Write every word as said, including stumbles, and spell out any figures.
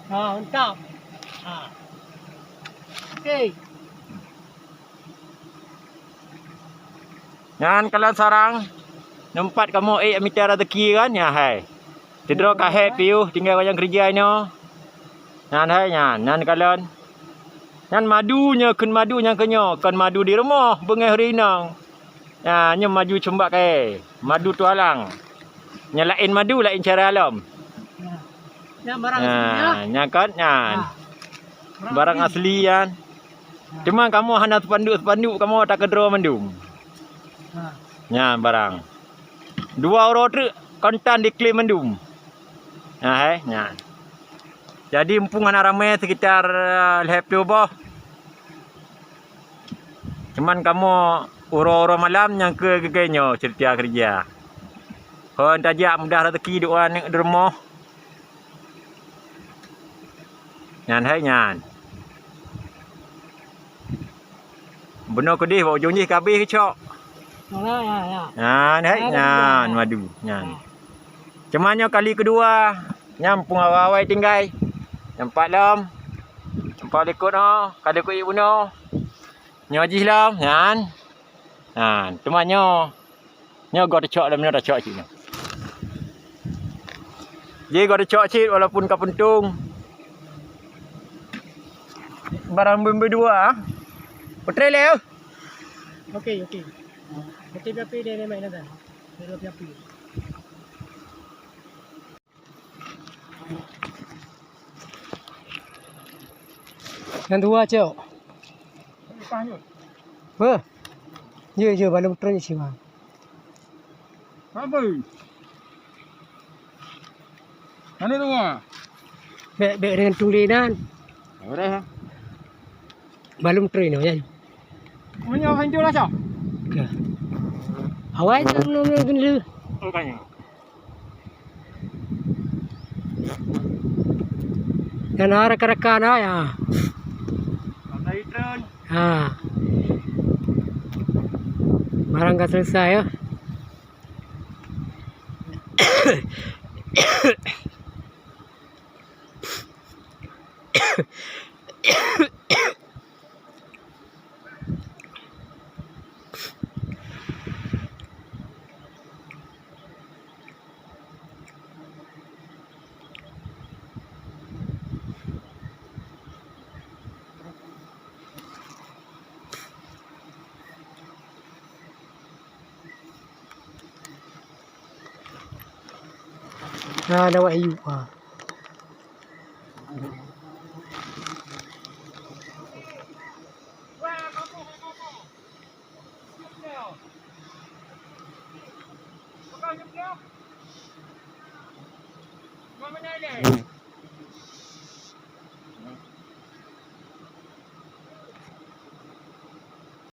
Ha, mantap. Ha. Okey. Nyan kalon sarang, teumpat kamoe ék mita raseuki kan, nyan hai. Sidroe ka hék piôh tinggai wayang keureuja inoe. Nyan hai nyan, nyan kalon. Nyan madu nyoe, kheun madu nyang keu nyoe, kon madu di rumoh, beungéh ureueng inong. Nyan, nyoe madu cumbak kayèe, madu tualang. Nyan laén madu, laén cara lom. Nyan barang asli, ya. Nyan kan, nyan. Ha. Barang asli, nyan. Cuma kamoe hana spanduk-spanduk, kamoe takeudroe mandum. Ha. Nyan barang. Dua uroe treuk kontan diklaim mandum. Nah, hai, nyan. Jadi, mumpung hana ramé, sekitar, eh, lhèe ploh boh. Cuman kamoe uroe-uroe malam nyang keu geugée nyoe seutia keureuja. Phon tajak mudah raseuki dua aneuk di rumoh. Nyan hai nyan. Bunoe keudeh bak ujong jih ka habéh geucok. Ya, ya, ya. Nyan hai nyan madu nyan. Ya. Cuma nyoe kali keudua, nyan muphom awai-awai tinggai. Nampak lom. Nampak likot oh, ka likot bunoe. Nyoe jih lom nyan. Nyan, cuma nyoe. Nyoe goe teucok lom, nyoe teucok cit nyoe. Jih goe teucok cit walaupun ka puntông. Barang beumbeu dua. Putri lé. Okey, okey. Okey, tapi dia ni main dah. Dia dua api. Nyang dua, Cok. Beuh. Ye, ye, balum trön siwa. Apa? Mana dua? Bèk, bèk dengan tulinan. Udah. Balum trön, ya. Punya hancur lah, Cok. Ke. Awai, nung, nung, nung, nung. Oh, kayaknya. Dan ada rakan-rakan, ah, ya. Sampai trön. Ha. Barang ka selesai, ya. Nah, ada wak yu, ha.